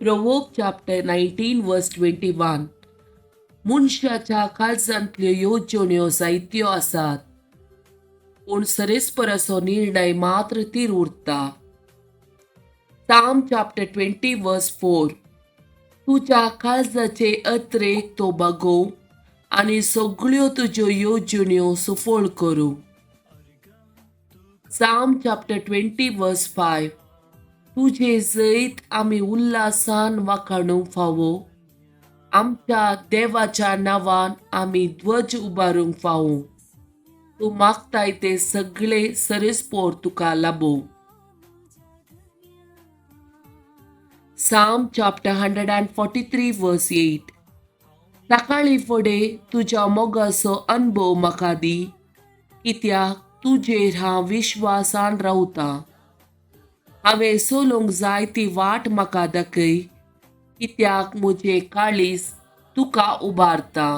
Proverb chapter 19 verse 21. मनशाच्या काळजांतल्यो येवजण्यो जायत्यो आसात, पूण सरेस्पराचो निर्णय मात्र थीर उरता. Psalm chapter 20 verse 4. तुज्या काळजाचे अत्रेक तो बागोवं आनी सगळ्यो तुज्यो येवजण्यो सफळ करूं. Psalm chapter 20 verse 5. तुजें जैत आमी उल्हासान वाखाणूंक फावो, आमच्या देवाच्या नांवान आमी ध्वज उबारूंक फावो. तूं मागताय ते सगळे सरेस्पोर तुका लाबूं. Psalm chapter 143 verse 8. सकाळीं फुडें तुज्या मोगाचो अणभव म्हाका दी, कित्याक तुजेर हांव विश्वासान रावतां. हांवें चलूंक जाय ती वाट म्हाका दाखय, कित्याक म्हजें काळीज तुका उबारता.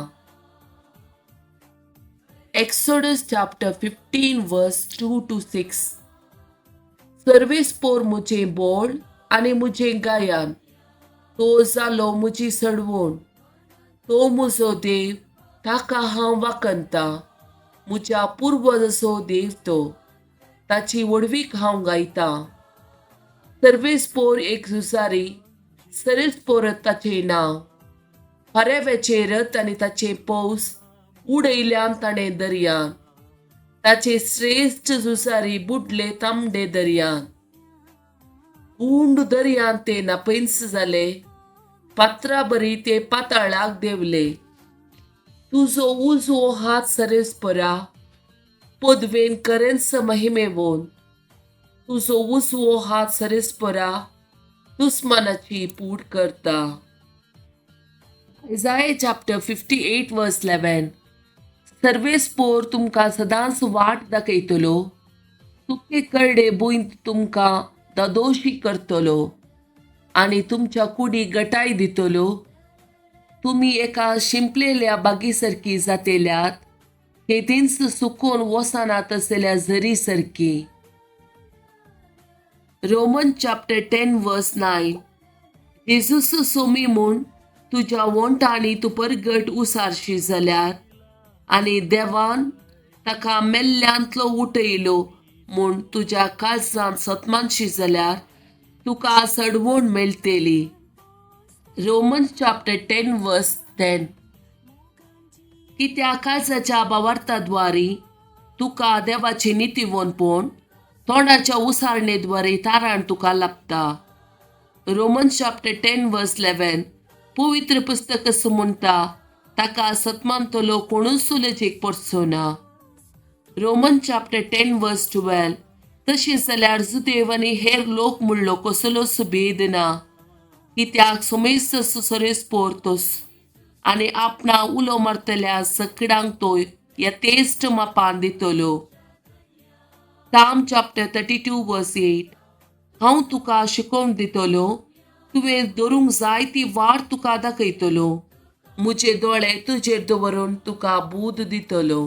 Exodus chapter 15 verse 2 to 6. सर्वेस्पोर म्हजें बोळ आनी म्हजें गायन, तो जालो म्हजी सडवण. तो म्हजो देव, ताका हांव वाखणतां, म्हज्या पुर्वजाचो देव तो, ताची व्हडवीक हांव गायतां. सर्वेस्पोर एक झुजारी, सरेस्पोर ताचें नांव. हरेव्याचे रथ आनी ताचे पौस उडयल्यान ताणें दर्यान, ताचे श्रेश्ठ झुजारी बुडले तांबडे दर्यान. गूंड दर्यान ते नापैंस जाले, पात्रा बरी ते पाताळाक देंवले. तुजो उजवो हात सरेस्परा पदवेन करेन्स महिमेवोन, तुजो उजवो हात सरेस्परा दुस्मानाची पूड करता. Isaiah chapter 58 verse 11. सर्वेस्पोर तुमकां सदांच वाट दाखयतलो, सुके करडे भूंयत तुमकां दादोशी करतलो आनी तुमच्या कुडीक गटाय दितलो. तुमी एका शिंपलेल्या बागी सारकी जातेल्यात, केदींच सुकून वचना तसल्या झरी सारकी. Roman chapter 10 verse 9. Jesus Somi म्हूण तुज्या वोंठांनी तूं परगट उसारशी जाल्यार आनी देवान ताका मेल्ल्यांतलो उठयलो म्हूण तुज्या काळजांत सतमानशी जाल्यार तुका सडवण मेळटली. Roman chapter 10 verse 10. कित्याक काळजाच्या भावार्थाद्वारी तुका देवाची नितीवनपण, तोंडाच्या उसारणेद्वारे ताराण तुका लाबता. Roman chapter 10 verse 11. पवित्र पुस्तक अशें म्हणटा, ताका सतमानतलो कोणूच लजेक पडचो ना. Roman chapter 10 verse 12. तशें जाल्यार जुदेव आनी हेर लोक म्हणलो कसलोच भेद ना, कित्याक समेस्त सरेस्पोर तोस आनी आपणा उलो मारतल्या सकडांक तो यथेश्ट मापान दितलो. Psalm chapter 32 verse 8. हांव तुका शिकोवन दितलो, तुवें धरूंक जाय ती वाट तुका दाखयतलो, म्हजे दोळे तुजेर दवरून तुका बूद दितलो.